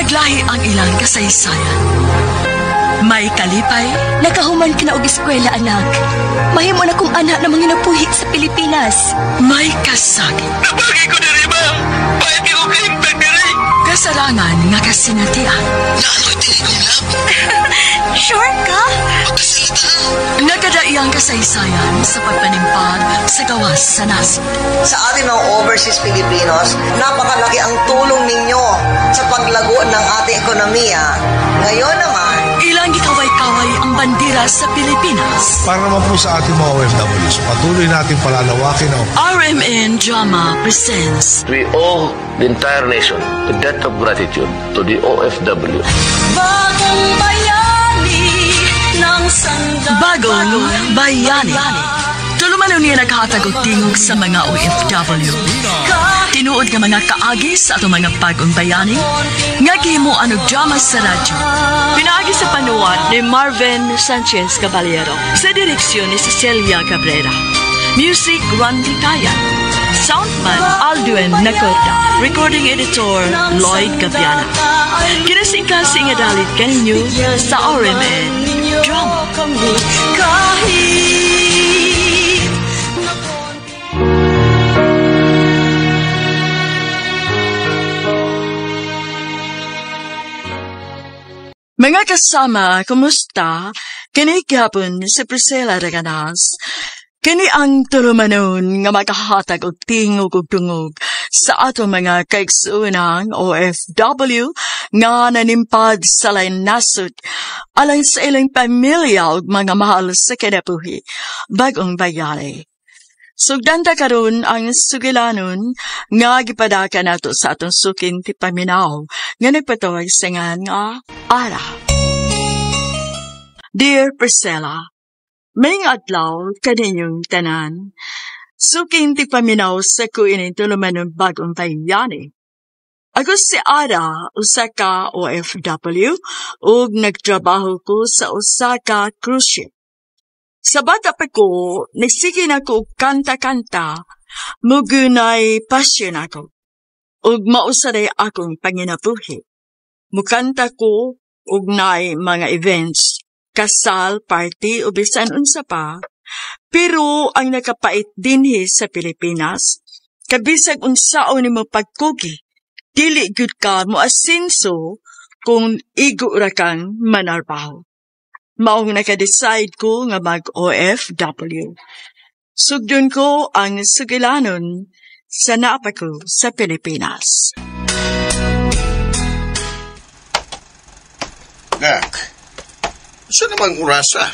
Laglahi ang ilang kasaysayan. May kalipay. Nakahuman ka na og eskwela, anak. Mahimo na kong anak na manginapuhi sa Pilipinas. May kasakit. Nabagay ko na rin, ma'am. Bakit ko kahimtang na rin? Kasarangan nga kasinatian. Naaloy tinigong lab. Sure ka? Nagkadaiyang kasaysayan sa pagpanimpag sa gawas sa nasod. Sa ating mga overseas Filipinos, napakalaki ang tulong ninyo sa paglago ng ating ekonomiya. Ngayon naman, ilang gikaway-kaway ang bandera sa Pilipinas. Para naman po sa ating mga OFWs, patuloy natin palalawakin ang RMN Drama presents We owe the entire nation a debt of gratitude to the OFW. Bagong Bayani ng Sandata. Bagong Bayani. Tulumanon niya naghatag og tingog sa mga OFW. Tinuod nga mga kaagi sa atong mga bagong bayani nga gihimuan og drama sa radyo. Pinaagi sa panuwat ni Marvin Sanchez Caballero sa direksyon ni Cecilia Cabrera. Music Randy Tayan. Soundman Alduin Nacorda. Recording editor Lloyd Gabiana. Kinasingkasing nga dalit kaninyo sa RMN Drama. Mga kasama, kumusta? Kini gihapon si Priscilla Reganas. Kini ang tulumanon nga makahatag og tingog ug dungog sa atong mga kaigsuonang OFW nga nanimpad sa lain nasod alang sa ilang pamilya ug mga mahal sa kinabuhi, bagong bayani. Sugdan ta karon ang sugilanon nga gipadaka nato sa atong suking ti paminaw nga nagpatawag sa ngan nga Ara. Dear Priscilla, may adlaw kaninyong tanan. Suking ti paminaw sa kuinin tulumanon bagong bayani. Ako si Ara, usa ka OFW, ug nagtrabaho ko sa usa ka cruise ship. Sa bata pa ko, nagsige na ko og kanta-kanta, mugunay passion ako, ug mausaray akong panginabuhi. Mukanta ko og naay mga events, kasal, party, o bisan unsa pa. Pero ang nakapait dinhi sa Pilipinas, kabisag unsaon nimo pagkugi, dili gyud ka moasenso kung igo ra kang manarbaho. Maong naka-decide ko nga mag-OFW. Sugdon ko ang sugilanon sa naapa ko sa Pilipinas. Nak, saan namang orasa?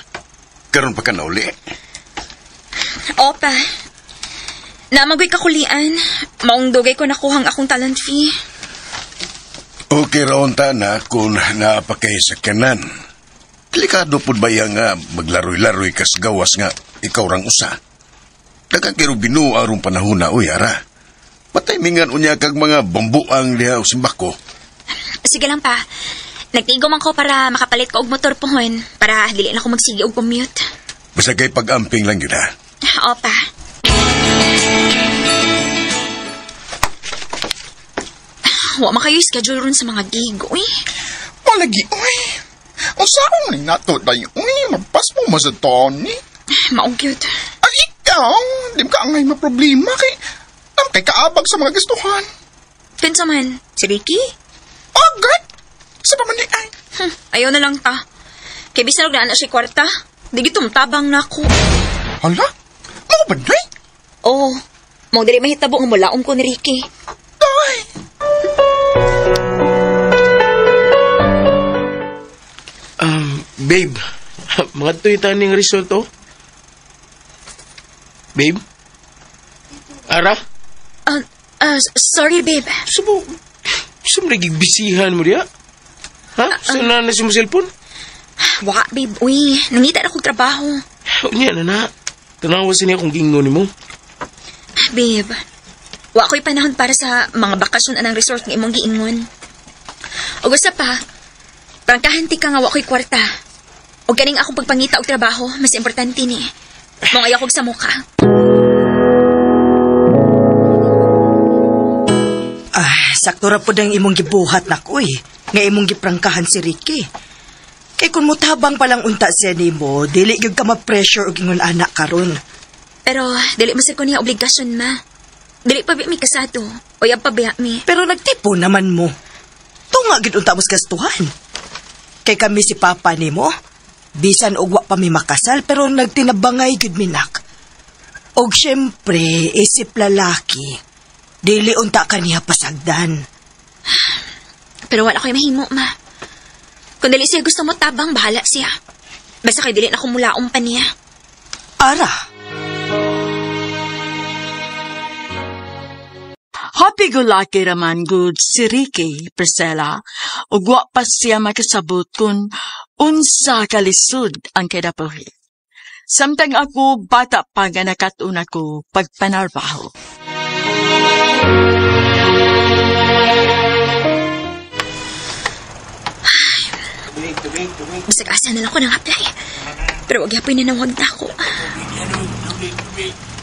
Karon pa ka nauli? Opa, namagoy kakulian. Maong dugay ko nakuhang akong talent fee. Okay raon ta na kung naapakay sa kanan. Delikado po ba yan nga maglaroy-laroy kas gawas nga ikaw rang usa? Nagkakiro binuo arong panahon na, uy, ara. Pataymingan unya kag mga bambuang diha o simbako. Sige lang pa. Nagtigo man ko para makapalit ko og motor pohon para dili na ko magsige og commute. Basta kay pag-amping lang yun, ha? Opa. Wa man kayo schedule ron sa mga gig, uy. Malagi, uy. Unsaon ni nato day, uy, mapas mo mo sa Tony. Maong cute. Ay, ikaw, di ka angay maproblema kay nam kay kaabag sa mga gustuhan. Kinsa man, si Ricky? Agad! Sa pamani ay. Ayaw na lang ta. Kay bisan og naa na siya kwarta, di gito tabang na ako. Hala? Mao ba day? Oo. Mao dili mahitabo nga mulaom ko ni Ricky. Day! Babe, mga tuy taning result, oh. Babe? Ara? Sorry, babe. Subo, sumrigig bisihan mo diya? Ha? Saan na si mo cellphone? Wa, babe. Uy, nangita na akong trabaho. Unya na na. Tanawa sa niya kung gingon mo. Babe, wa ko'y panahon para sa mga bakasyon anang resort ng imong giingon. O gusto pa, prangkahanti ka nga wa ko'y kwarta. O ganing akong pagpangita og trabaho, mas importante ni. Mong ayaw kog sa mukha. Ah, sakto ra pud ang imong gibuhat na ko eh. Nga imong giprangkahan si Ricky. Kay kung mutabang palang unta siya nimo, dili gyud ka ma-pressure og ingon anak karon. Pero dili man sad ko niya obligasyon, ma. Dili pa bi mi kasado. Uyab pa biya mi. Pero nagtipo naman mo. Tunga gid unta mos gastuhan. Kay kami si Papa nimo, bisan og wa pa mi makasal pero nagtinabangay gid mi nak. Og syempre, isip lalaki, dili unta kaniya pasagdan. Pero wala ko'y mahimo, ma. Kung dili siya gusto mo tabang, bahala siya. Basta kay dili na ko mulaong pa niya. Ara. Happy go lucky raman good si Ricky, Priscilla. Ug wa pa siya makasabot kung unsa kalisod ang kinabuhi. Samtang ako bata pa nga nakat-on ako pagpanarbaho. Bisag asa na lang ko nang apply. Pero wag yapoy nanawag na ako.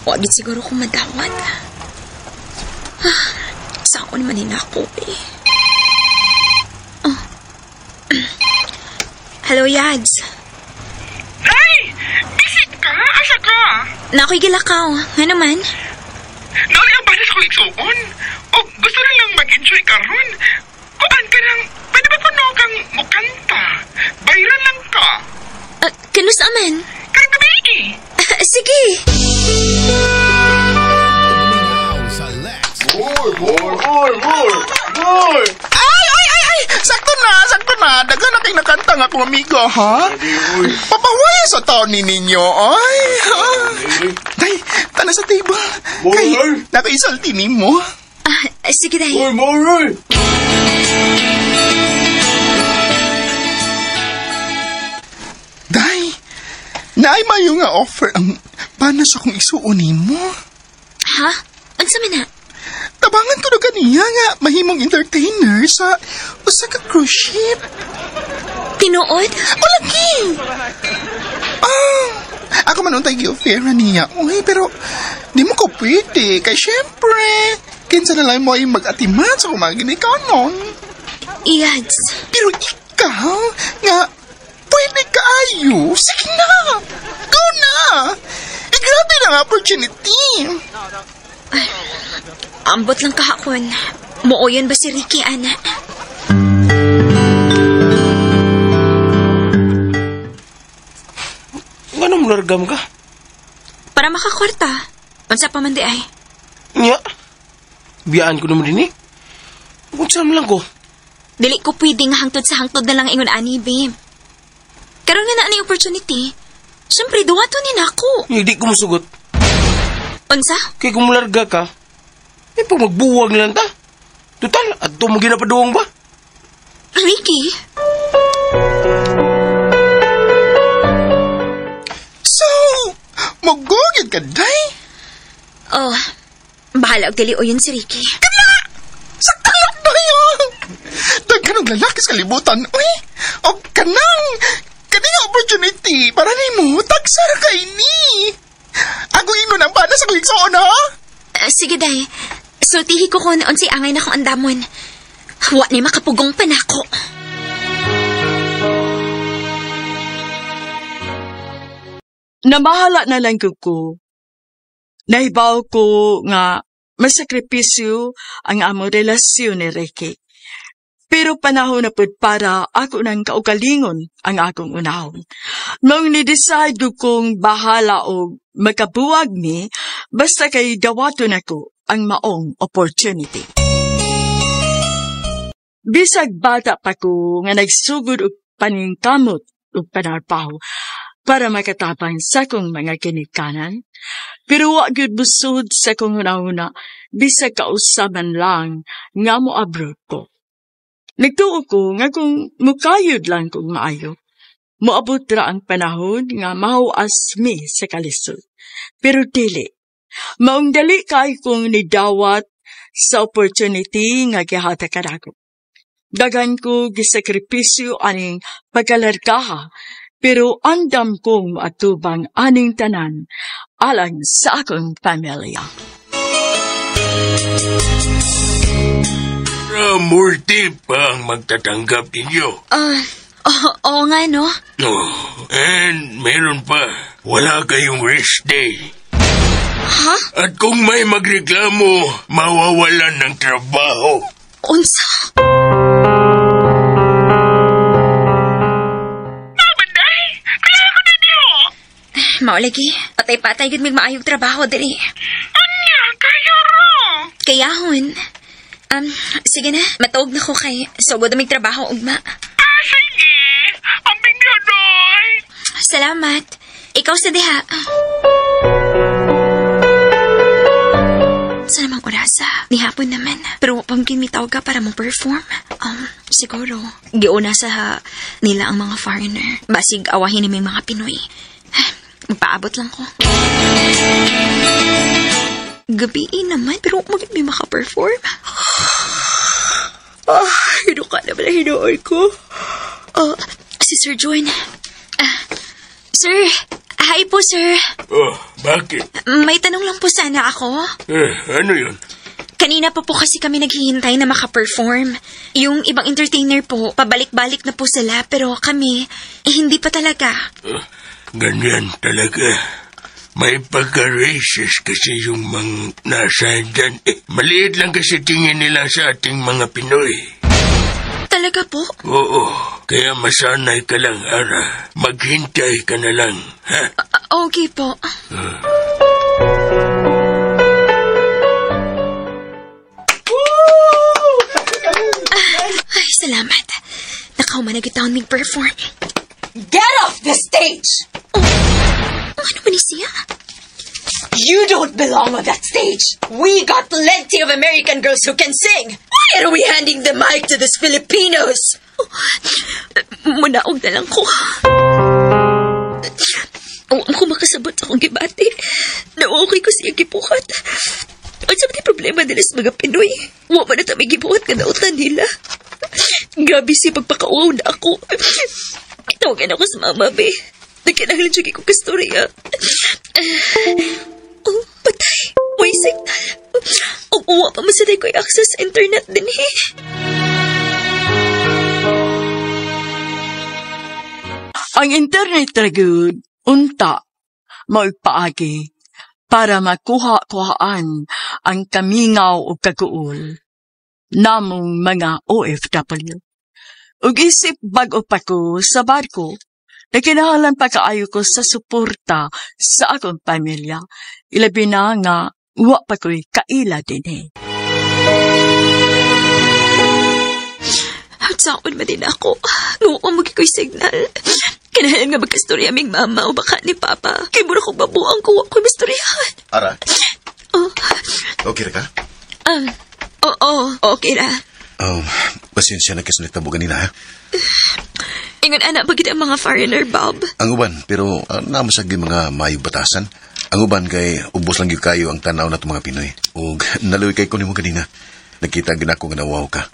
Wag gid siguro kong madawat. Saan ko naman hinako eh. Oh. Hello, Yads. Ay! Busy ka? Asa ka? Na ako'y gilakaw. Ano man? Nauli ang balas ko igsuon. O gusto na lang mag-enjoy ka ron. Kuan ka lang, pwede ba kuno kang mukanta? Bayran lang ka. Kanus aman? Karong gabi eh. Sige. More! Ay! Sakto na! Daghan na kay nakanta nga akong amigo, ha? Papahuway sa taon ni ninyo, ay! Day, tana sa table. Kay, nakaisalti ni mo. Sige, day. More! Day, naay mayo nga offer ang panas akong isuon nimo. Ha? Unsa man na? Tabangan ko na kaniya nga mahimong entertainer sa usa ka cruise ship. Tinuod? Malaki! Ako man untay gi-offera niya. Uy, pero di mo ko pwede. Kay syempre, kinsa na lang mo ay mag-atiman sa kumagin ikaw nun. Iyads. Pero ikaw, nga, pwede kaayo. Sige na! Go na! Eh, grabe na ang opportunity. Ay, ambot lang kahakon. Mooyon ba si Ricky, ana? Ano mo largam ka? Para makakwarta. Unsa pa man di ay? Nya? Biyaan ko naman din eh. Unsa man lang ko? Dili ko pwede nga hangtod sa hangtod na lang ingon ani, babe. Karon nga na ani opportunity. Siyempre, duwato ni nako. Hindi ko musugot. Unsa? Kay kung mularga ka, eh pag magbuwag na lang ta. Total, adto mo ginapaduong ba? Ricky? So, magugid ka, day? Oh, bahala og dili o yun si Ricky. Kana! Sa talak na yun! Daghan og lalaki sa kalibutan, uy! O kanang, kaning opportunity para nimo, tagsara kay ni! Ako ingnon ang bana sa kong igsoon, ha? Sige, day. Sultihi ko kung unsay angay na kong andamon. Wa ni makapugong pa nako. Namahala na lang ko. Nahibaw ko nga masakripisyo ang among relasyon ni Ricky. Pero panahon na pud para ako nang kaugalingon ang akong unahon. Nung ni-decide ko kung bahala o makabuwag mi, basta kay dawaton ako ang maong opportunity. Bisag bata pa ko nga nagsugod og paningkamot og panarbaho para makatabang sa akong mga ginikanan. Pero wa gyud busod sa akong hunahuna, bisag kausaban lang nga moabroad ko. Nagtuo ko nga kung mukayod lang kong maayo, moabot ra ang panahon nga mahuas mi sa kalisod. Pero dili, maong dali kay kong nidawat sa opportunity nga gihatag kanako. Daghan ko gisakripisyo aning pagkalargaha, pero andam kong maatubang aning tanan alang sa akong pamilya. Extra multi pa ang magtatanggap ninyo. Oo nga, no? Oh, and meron pa, wala kayong rest day. Ha? At kung may magreklamo, mawawalan ng trabaho. Unsa? Mabanday! Kaya ko ninyo! Maulagi, patay-patay gud mig maayog trabaho diri. Anya, kayo ro! Kayahon. Sige na, matuog na ko kay sugod na mig trabaho ugma. Ah, sige! Ambing niyo, Doy! Salamat. Ikaw sa diha. Sa namang orasa, nihapon naman. Pero pamkin mitaw ka para mo perform. Siguro, giuna sa nila ang mga foreigner. Basig awahin ni may mga Pinoy. Magpaabot lang ko. Gabi naman, pero magit may maka-perform. Hinuka na pala hinuoy ko. Oh, si Sir John. Sir, hi po, sir. Oh, bakit? May tanong lang po sana ako. Ano yun? Kanina pa po kasi kami naghihintay na maka-perform. Yung ibang entertainer po, pabalik-balik na po sila, pero kami, hindi pa talaga. Ganyan talaga. May pagka-racist kasi yung mga nasa dyan. Maliit lang kasi tingin nila sa ating mga Pinoy. Talaga po? Oo. Kaya masanay ka lang, Ara. Maghintay ka na lang, ha? Okay po. Ay, salamat. Nakaw man nagitaon mig-perform. Get off the stage! Oh, ano man siya? You don't belong on that stage. We got plenty of American girls who can sing. Why are we handing the mic to these Filipinos? Oh, munaog na lang ko. Ako makasabot sa akong gibati. Na-okay ko siya gibuhat. At sa mga problema nila sa mga Pinoy, wa man na may gibuhat nga nautan nila. Grabe siya pagpakauaw na ako. Tawagan ako sa mama, be. Nagkinahanglan siya kong kastorya. Oh, patay. Way signal. Oh, uwa pa masanay ko access sa internet din eh. Ang internet ragud unta maugpaagi para makuha-kuhaan ang kamingaw o kaguol namong mga OFW. Ug isip bag-o pa ko sa barko, nakinahanglan pa kaayo ko sa suporta sa akong pamilya, ilabi na nga wa pa ko'y kaila dinhi. Saon man din ako. Nguo mo ko'y signal. Kinahalan nga magkastorya aming mama o baka ni papa. Kay mura kong mabuang ko ako'y mastoryahan. Ara? Oh. Okay ra ka? Oo, okay ra. Pasensya na kasi nagtabo ganina, ha? Ingon anak, bagit ang mga foreigner, Bob. Ang uban, pero namasag yung mga maayong batasan. Ang uban kay ubos lang yung kayo ang tanaw na itong mga Pinoy. O naluwi kay ko nimo ganina. Nakita ginako nga nawaw ka.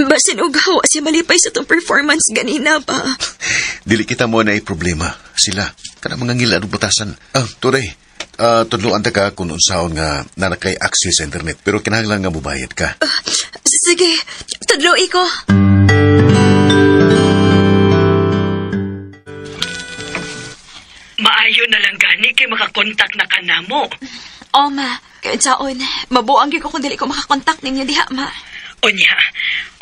Basin og hawa siya malipay sa tong performance ganina pa. Dili kita mo na ay problema. Sila, kana mga ngila og batasan. Turay, tudloan ta ka kung unsaon nga nanakay access sa internet. Pero kinahanglan nga mubayad ka. Sige, tudloi ko. Maayo na lang gani kay makakontak na ka namo. O, ma. Saon, mabuang gyud ko kung dili ko makakontak ninyo diha, ma. Unya,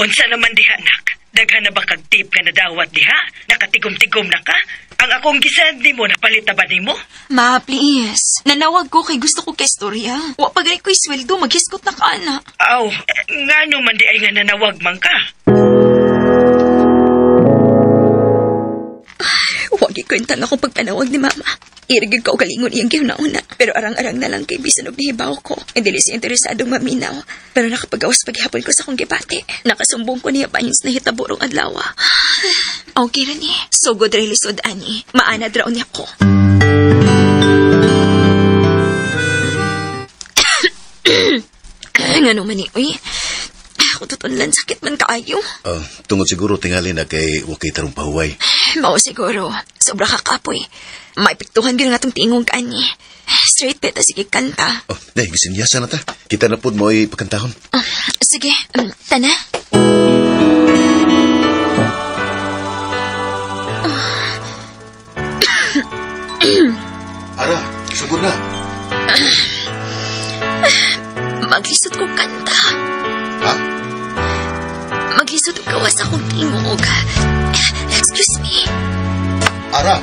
unsa naman diha, nak? Daghan na ba kag tip nga nadawat diha? Nakatigom-tigom na ka? Ang akong gisend nimo, napalit na ba nimo? Ma, please. Nanawag ko kay gusto ko kay istorya. Wa pa gani ko'y sweldo, maghiskot na ka, na. Aw, ngano man di ay nga nanawag man ka? Wag ikwentang akong pagpanawag ni Mama. Irigid ko galingon iyang gihuna-una. Pero arang-arang na lang kay bisan og nihibaw ko. Hindi siya interesadong maminaw. Pero nakapagawas paghapon ko sa akong gibati. Nakasumbong ko niya panyins na hitaborong adlaw. Okay ra ni. Sugod ra lisod ani. Maanad ra unya ko. Ngano man ni, uy. Ako tutunlan, sakit man kaayo. Tungod siguro tingali na kay wakay tarong pahuway. Mao siguro. Sobra kakapoy. Maipiktuhan gyud nga atong tingong kaani. Mag-concentrate beta sige kanta. Oh, day, gisinyasa na ta. Kita na pud mo ay pagkantahon. Sige, tana. Ara, sugod na. Maglisod ko kanta. Ha? Maglisod ko gawas akong tingog. Excuse me. Ara!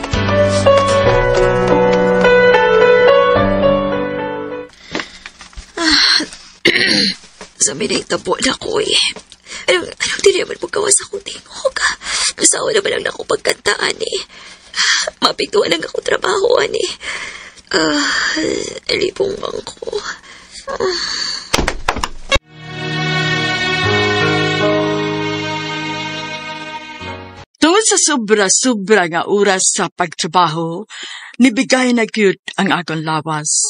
Sa minay tabo na ko eh. Anong dili man pagkawas akong tingog? Usawa na ba lang ako pagkantaan eh. Mapigtuan lang ako trabahoan eh. Alipong bangko. Tungod sa sobra-sobra nga oras sa pagtrabaho, nibigay na gyud ang akong lawas.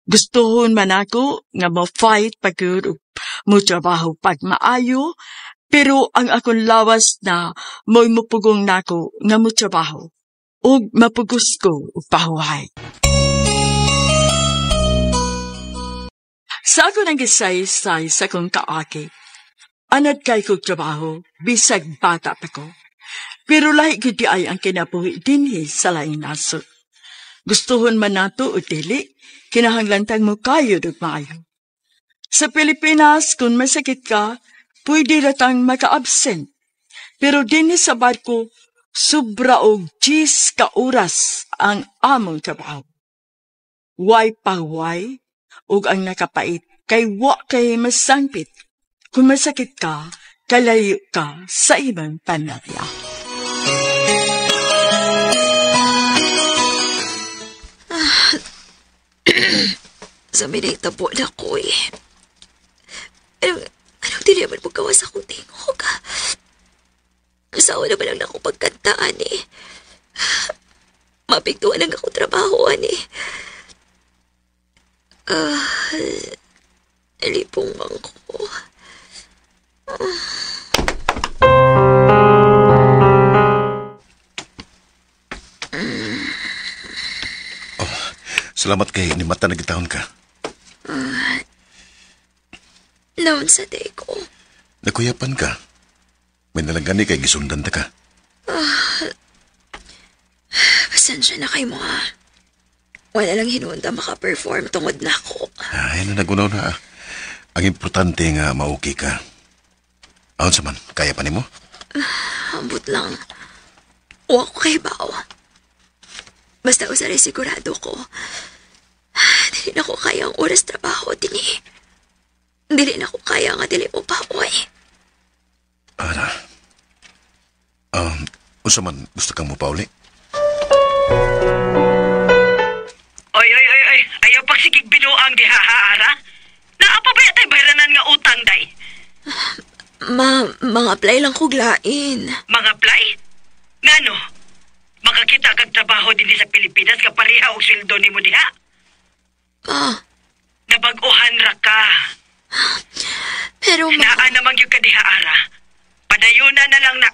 Gustuhon man ako nga mo-fight pa gyud ug mo-trabaho pag maayo, pero ang akong lawas na mo'y mupugong nako nga mo-trabaho ug mapugos ko og pahuway. Sa ako nang gisaysay sa akong kaaki, anad kay kog trabaho, bisag bata pa ko. Pero lahi gyud di ay ang kinabuhi dinhi sa laing nasod. Gustuhon man nato o dili, kinahanglan tang mokayod og maayo. Sa Pilipinas, kung masakit ka, pwede ra tang maka-absent. Pero dinhi sa barko, sobra og 10 ka oras ang among trabaho. Way pahuway, ug ang nakapait, kay wa kay masangpit. Kung masakit ka, kalayo ka sa imong pamilya. Sa minay tabo na ko eh. Anong dili man pagkawas akong tingog? Usawa na ba lang ako pagkantaan eh. Mapigtuan lang ako trabahoan eh. Alipong bangko. Salamat kay nimata na gitahon ka. Naon sa day ko. Nakuyapan ka. May nalangani kay gisundan ta ka. Pasensya na kayo mo ha. Wala lang hinuunda maka-perform tungod na ako. Ay, na nagunaw na. Ang importante nga ma-okay ka. Aon sa man, kaya pa nimo? Ambot lang. Wa ko kay bao. Basta usaray sigurado ko. Dili na ko kaya ang oras trabaho, dini. Dili na ko kaya nga dili mo pa, oy. Ara. Unsa man gusto kang mopauli? Oy, oy, oy, oy. Ayaw pagsigig binuang diha, ha, Ara? Naa pa ba yatay bayranan nga utang, day? Ma, mga apply lang ko glain. Mga apply? Ngano? Makakita kag trabaho dinhi sa Pilipinas kapareha og sweldo nimo diha? Ma. Nabag-ohan ra ka. Pero ma... Naa naman gyud ka diha, Ara. Padayuna na lang na.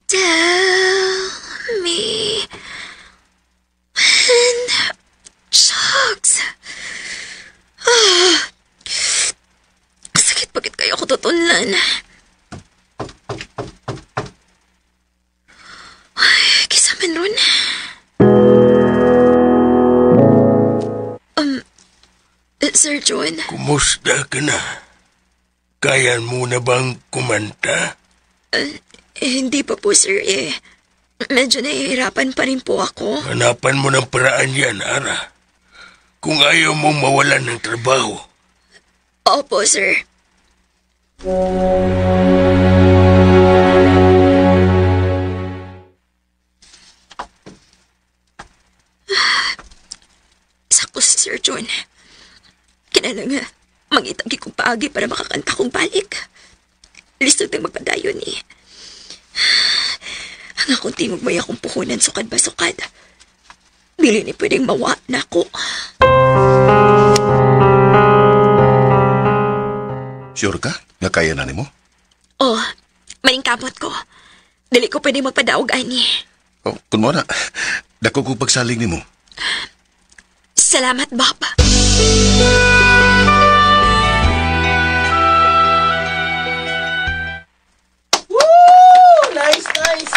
Tell me when... Shucks. Sakit bakit kayo ako tutunlan? Ay, kisa man ron. Sir John. Kumusta ka na? Kaya mo na bang kumanta? Hindi pa po, sir. Eh, medyo nahihirapan pa rin po ako. Hanapan mo ng paraan yan, Ara. Kung ayaw mong mawalan ng trabaho. Opo, sir. Sakto si Sir John. Kinala nga, mangitagi kong paagi para makakanta kong balik. Lisod ng magpadayon eh. Ang akong tingog may akong puhunan sukad ba sukad. Dili ni pwedeng mawa na ako. Sure ka? Nga kaya na nimo? Oh, maningkamot ko. Dili ko pwede magpadaog ani. Oh, kun mo na, dako kong pagsalig nimo. Salamat, Bob. Woo! Nice, nice.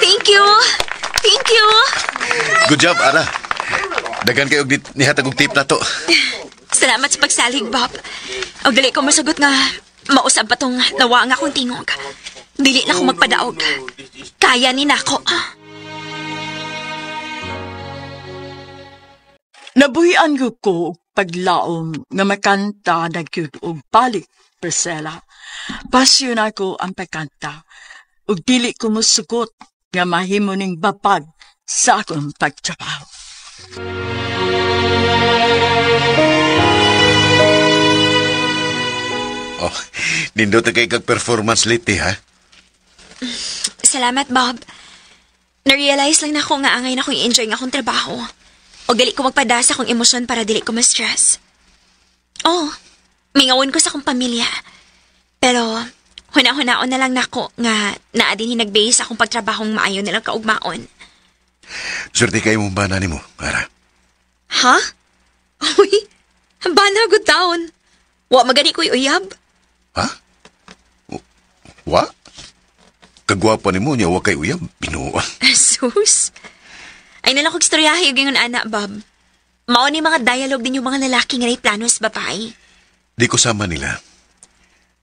Thank you. Thank you. Good job, Ara. Daghan kayo nihatag og tip na to. Salamat sa pagsalig, Bob. Og dili ko masagot nga mausab pa tong nawa nga akong tingog. Dili na ko magpadaog. Kaya ni nako. Nabuhian ko og paglaom nga makanta na gyud og balik, Priscilla. Pasyon ako ang pagkanta. Ug dili ko mosugot nga mahimo ning babag sa akong pagtrabaho. Oh, nindot na kay kag performance lately, ha? Salamat, Bob. Na-realize lang na ako nga angay na akong i-enjoy nga akong trabaho. O dili ko magpada sa akong emosyon para dili ko ma-stress. Oh, mingawon ko sa akong pamilya. Pero, huna-hunaon na lang nako nga naa din hinagbase akong pagtrabahong maayo nilang kaugmaon. Swerte kayo mong bana nimo, Ara. Ha? Uy, bana good taon. Wa magani ko'y uyab. Ha? Wa? Kagwapa nimo niya wa kay uyab, binuan. Sus. Ay nalang kong istoryahe yung ingon ana, Bob. Mao ni mga dialogue din yung mga lalaki nga may plano sa babae. Di ko sama nila.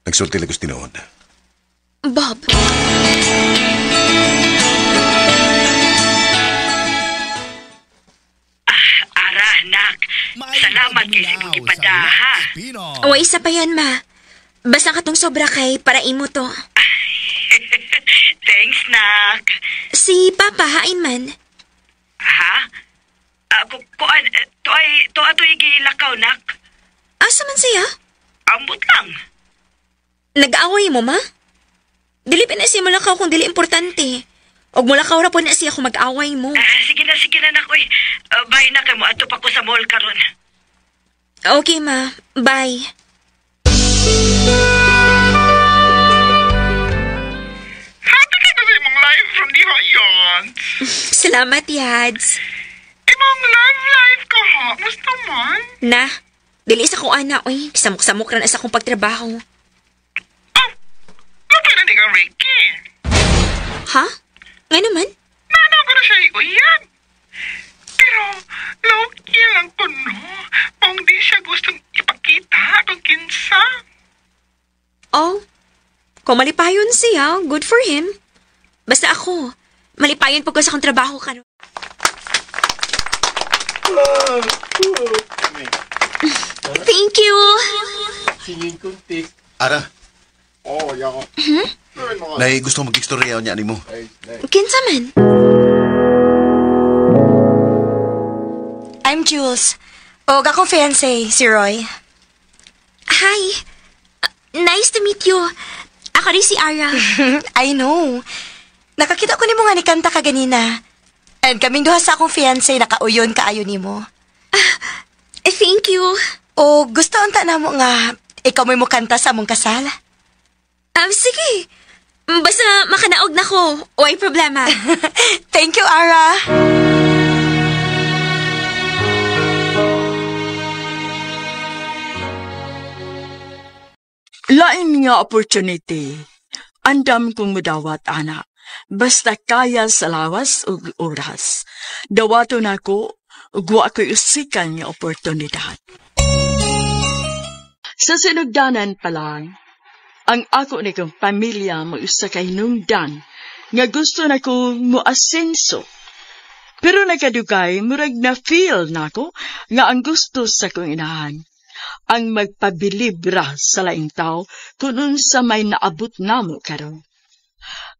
Nagsulti lang ko sa tinuod. Bob. Ara, nak. Salamat kay sa imong gipada, ha? O, isa pa yan, ma. Basta katong sobra kay para imo to. Thanks, nak. Si Papa, hain man. Ha? Kuan, to ato'y gilakaw, nak. Asa man siya? Ambot lang. Nag-away mo, ma? Dili pa na siya mulakaw kung dili importante. Og mulakaw ra po na siya kung mag-away mo. Sige na, nak. Uy, bye na kay mo. Ato pa ko sa mall karon. Okay, ma. Bye. Happy ka na sa imong live from the Hoyons. Salamat, Yads. Imong love life ko, ha? Musta man? Na, dili sa ko ana, oy. Samok-samok ra na sa akong pagtrabaho. Oh, lupay na ni kang Ricky. Ha? Nga naman? Nana ko na siya uyab. Pero, low-key lang ko, no? Kung di siya gustong ipakita kung kinsa. Oh, kung malipayon siya, good for him. Basta ako, malipayon pag ko sa akong trabaho karon. Thank you. Ara. Nay, gusto mag-istorya niya nimo. Kinsa man? I'm Jules. Og akong fiancé, si Roy. Hi. Nice to meet you. Ako rin si Ara. I know. Nakakita ko nimo nga ni kanta ka ganina. And kaming duha sa akong fiancé nakauyon kaayo nimo. Thank you. O gusto unta namo nga ikaw mo'y mukanta sa among kasal. Sige. Basta makanaog na ko. Way problema. Thank you, Ara. Lain nga opportunity. Andam kong mudawat, ana. Basta kaya sa lawas ug oras. Dawaton ako, ug wa ko'y usikan nga oportunidad. Sa sinugdanan pa lang, ang ako ni kong pamilya mo usa ka hinungdan nga gusto na ko moasenso. Pero nakadugay, murag na-feel nako nga ang gusto sa kong inahan ang magpabilibra sa laing tao kung unsa may naabot namo karon.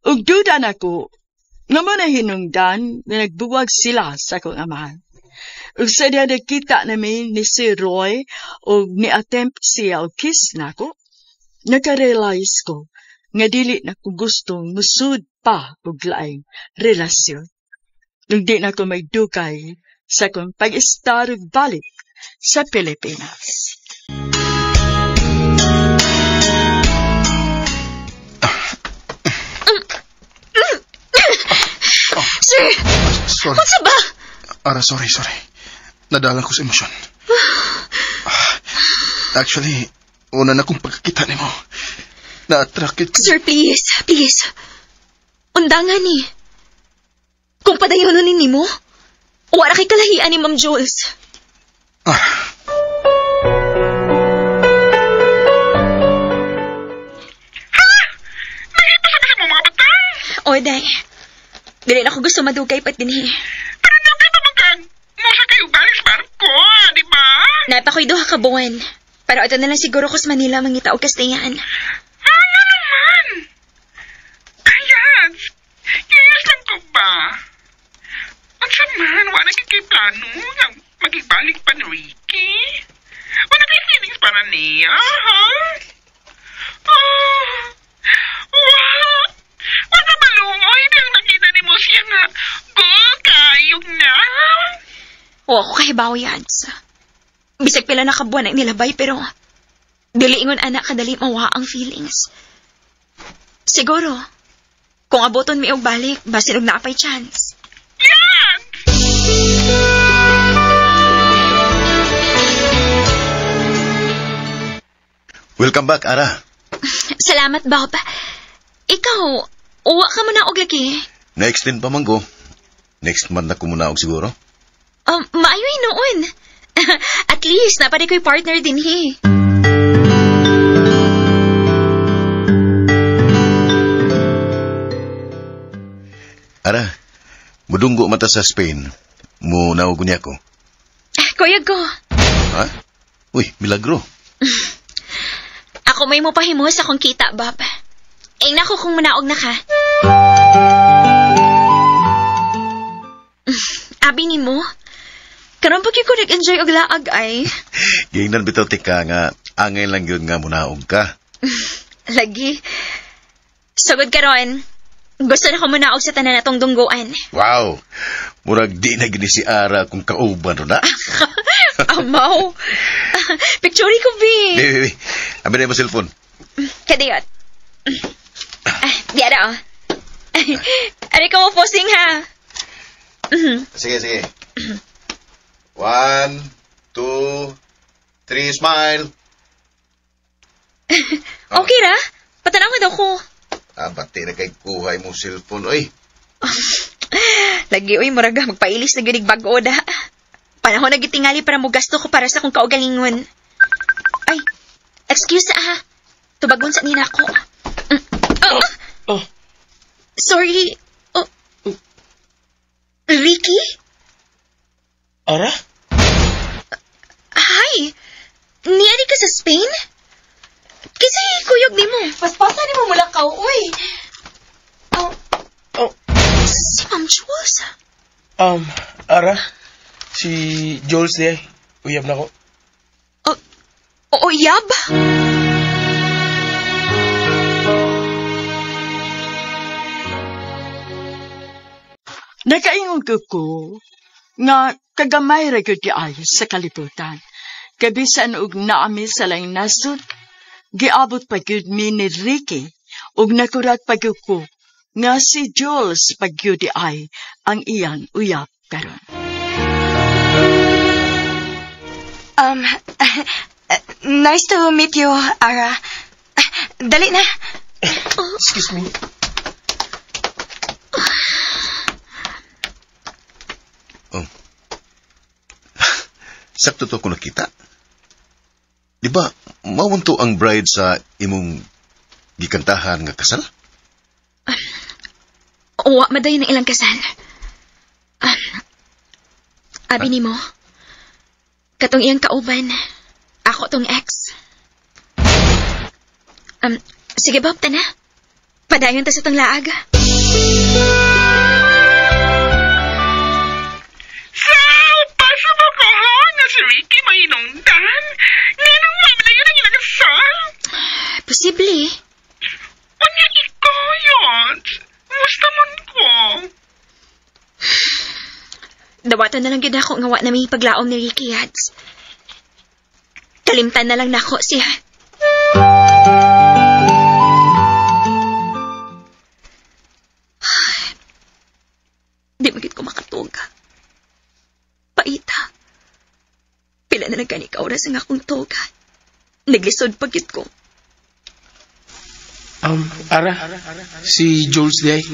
Ug duda nako nga mo na hinungdan nga nagbuwag sila sa akong amahan. Ug sa diha nakita nami ni si Roy ug ni-attempt siya og kiss nako, naka-realize ko nga dili na ko gustong musud pa og laing relasyon. Ug di na ko magdugay sa akong pag-estar ug balik sa Pilipinas. Sir! Sorry. Unsa ba? Ara, sorry. Nadala ko sa emosyon. Actually, una na kong pagkakita nimo. Na-attract ko. Sir, please. Please. Undangan ni. Kung padayonon ni nimo, wala kay kalahian ni Ma'am Jules. Ara. Ha? Nahito sa kasi mo mga batang? O, day. Dili na ako gusto madugay pat dinhi. Pero dugay pa man kang musa kayo balik sa barko, di ba? Napa ko'y duha ka buwan. Pero ito na lang siguro ko sa Manila mangita og kastayan. Ano naman? Ayan, curious lang ko ba? Unsa man, wala kay plano nga magbalik pa ni Ricky? Wala kay feelings para niya, ha? Oh, wow! Wala malungoy dahil nakita ni mo siya nga go kayong na. O ako kahibaw, Yads. Bisag pila na kabuan ang nilabay pero dili ingon anak kadali mawa ang feelings. Siguro, kung aboton mi og balik, basin og naapay chance. Yan! Welcome back, Ara. Salamat, Bob. Ikaw, uwa ka muna og lagi. Na-extend pa man ko. Next month na ko muna og siguro. Maayoy noon. At least, napari ko'y partner din, he. Ara, mudunggo mata sa Spain. Munaog niya ko. Kuyog ko. Ha? Uy, milagro. Ako may mupahimo sa akong kita, Bob. Ingna ko kung munaog na ka. Abi ni mo, karon pag ko nag-enjoy og laag ay. Giingnan bitaw tika nga angay lang yun nga munaog ka. Lagi. Sugod karon, gusto na ko munaog sa tanan natong dungguan. Wow! Murag di na gini si Ara kung kauban ro na. Amaw. Picture ko, bi. Bi, bi, bi. Abi na mo cellphone. Kadiyot. Di ara, oh. Ari ka mo posting, ha? Sige, sige. 1, 2, 3, smile. Okay ra? Patanaw daw ko. Ah, bati na kay kuhay mo cellphone, oy. Lagi, oy, muraga, magpailis na gyud bag-o da. Panahon na gitingali para mo gasto ko para sa akong kaugalingon. Ay, excuse ah. Tubagon sa nina ko. Oh. Sorry. Oh. Ricky? Ara? Hi. Niari ka sa Spain? Kasi kuyog ni mo. Paspasa ni mo mula ka, uy. Oh. Oh. Si Ma'am Jules. Ara? Si Jules niya. Uyab na ko. Oh, uyab? Nakaingon ko nga kagamay ra gyud ay sa kalibutan. Kabisan og naami sa laing nasod, giabot pa gyud mi ni Ricky ug nakurat pa gyud ko nga si Jules pa gyud ay ang iyang uyab karon. Nice to meet you, Ara. Dali na. Excuse me. Oh. Sakto to ko nakita. Di ba, mawunto ang bride sa imong gikantahan nga kasal? Uwa, madayon ang ilang kasal. Abi nimo, katong iyang kauban, ako tong ex. Sige, Bob, tana. Padayon ta sa tong laag. So, pasa mo ko, ha? Nga si Ricky mahinungdan? Nga nung mama na yun ang ilang kasal? Posible. Unya ikaw yun. Musta man ko? Dawatan na lang yun ako nga wa na may paglaom ni Ricky, Yads. Kalimtan na lang nako siya. Di oras ang akong toga. Naglisod pagit ko. Ara, si Jules di ay.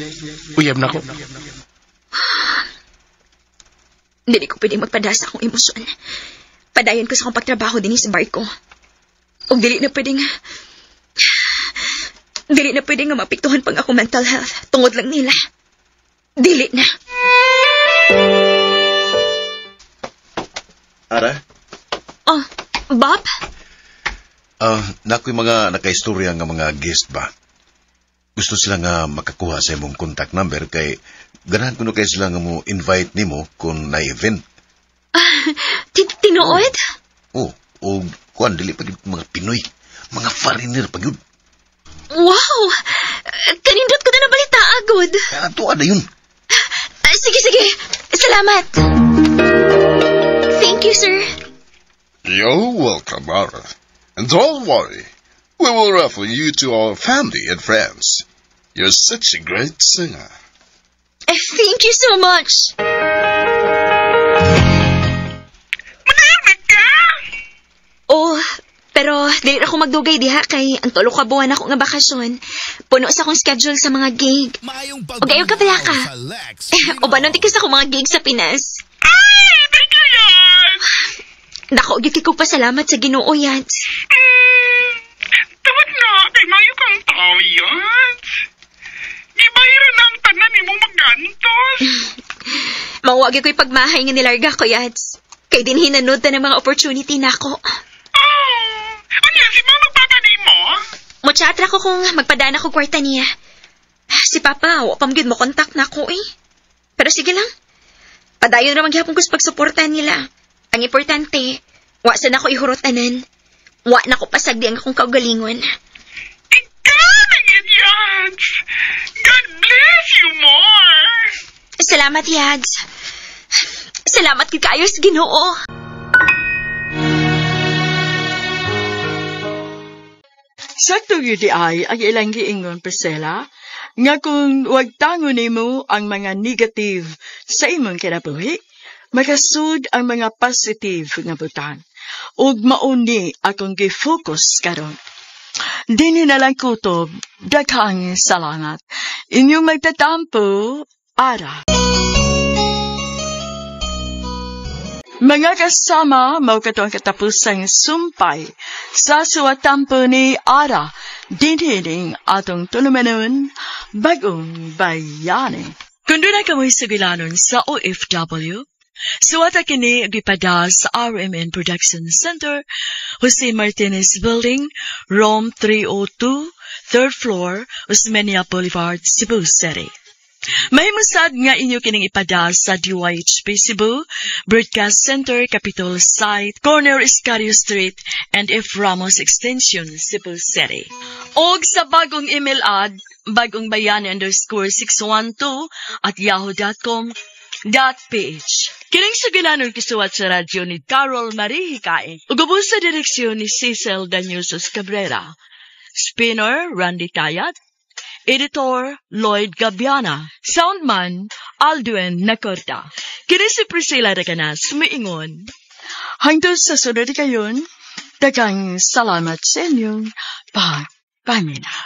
Uyab na ko. Dili ko pwedeng magpadasa akong emosyon. Padayon ko sa akong pagtrabaho din sa barko. Og dili na pwedeng nga mapiktuhan pang akong mental health. Tungod lang nila. Dili na. Ara? Oh, Bob? Nako'y mga nakaistorya nga mga guest ba? Gusto sila nga makakuha sa imong contact number kay ganahan kuno kay sila nga mo invite nimo kung na-event. Tinuod? Oh, o kuan dili pa mga Pinoy, mga foreigner pa gyud. Wow! Kanindot ko na nabalita agad. Ato na yun. Sige. Salamat. Thank you, sir. You're welcome, Ara. And don't worry. We will refer you to our family and friends. You're such a great singer. Thank you so much. Oh, pero dili ako magdugay diha kay ang tulo ka buwan ako nga bakasyon. Puno sa akong schedule sa mga gig. O gayo ka pala ka. O ba ka sa akong mga gig sa Pinas? Ay, thank you, Yats! Nako, gyud ko pasalamat sa Ginoo, Yats. Tawad na, kay mayo kang tao, Yats. Gibahiran na ang tanan nimo magantos. Mawagi ko'y pagmahay nga nilarga ko, Yats. Kay din hinanod ta ng mga opportunity nako. Oh, ano si mama papa ni mo? Mochatra ko kung magpadana ko kwarta niya. Si Papa, wa pa magyud mo contact na ako eh. Pero sige lang. Padayon ra magyapon ko sa pagsuporta nila. Ang importante, wa sa nako ihurot-anan. Wa na ko pasagdi ang akong kaugalingon. Ikaw na yun, Yads! God bless you more! Salamat, Yads. Salamat kay kaayo sa Ginoo. Sakto gyud ay ang ilang giingon, Priscilla, nga kung wag tangon nimo ang mga negative sa imong kinabuhi, makasud ang mga positive nga butang. Ug mauni akong gi-focus karon. Dini na lang kutob, daghang salamat. Inyong magtatampo, Ara. Mga kasama, mao kato ang katapusang sumpay sa suwatampo ni Ara, dinhining atong tulumanon, Bagong Bayani. Kung doon na kamoy sugilanon sa OFW, suwata kini gipada sa RMN Production Center, Jose Martinez Building, Room 302, 3rd floor, Osmeña Boulevard, Cebu City. Mahimusad nga inyo kining ipada sa DYHP Cebu, Broadcast Center, Capitol Site, Corner Escario Street, and F. Ramos Extension, Cebu City. Og sa bagong email ad, bagongbayani_612 @yahoo.com.ph. Kining sugilanon kisuwat sa radyo ni Carol Marie Hikain. Ug ubos sa direksyon ni Cecil Danusos Cabrera. Spinner, Randy Tayat. Editor, Lloyd Gabiana. Soundman, Aldwin Nacorta. Kini si Priscilla Recanas, miingon. Hangtod sa sunod kayon, daghang salamat sa inyong pagpaminaw.